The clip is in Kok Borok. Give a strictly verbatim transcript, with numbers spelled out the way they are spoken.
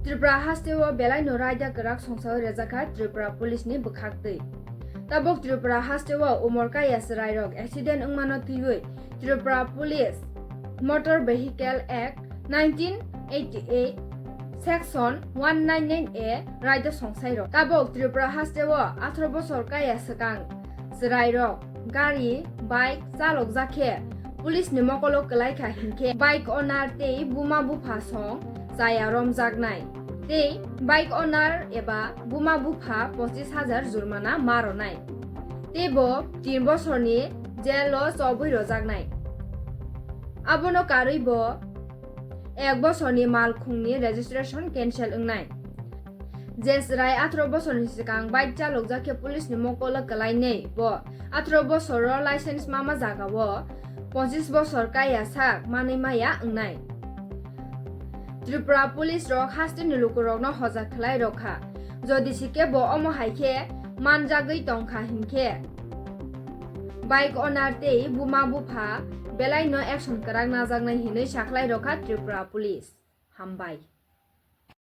Tripura hasteo belaino raida kwrak songsawi rwjakha Tripura Police ni bwkhaktwi. Tabuk Tripura hasteo umor kaya chwrairok accident wngmano twiwi Tripura Police Motor Vehicle Act nineteen eighty-eight Section one nine nine A raida songsairok. Tabuk Tripura hasteo atharo bosor kaya swkang chwrairok gari, bike chalokjak khe police ni mokolo kwlaikha hinkhe bike owner tei buma bupha song chaya romjaknai tei bike owner eba buma bupha pochis hajar jurmana ma rwnai tei bo tin bosorni jail o chobwi rojaknai. Abono karwi bo ek bosorni malkhungni registration cancel wngnai. Je chwrai atharo bosorni swkang bike chalokjak khe police ni mokolo kwlainwi bo atharo bosoro license mama jagao pochis bosor kaya sak manwi maya wngnai. Tripura police rok hasteni lukurokno hoja khlai rokha, jodi sikhe bo omo hai khe manjagwi tongkha hinkhe bike owner tei buma bupha belaino action kwrak najaknai hinwi sakhlai rokha Tripura Police. Hambai.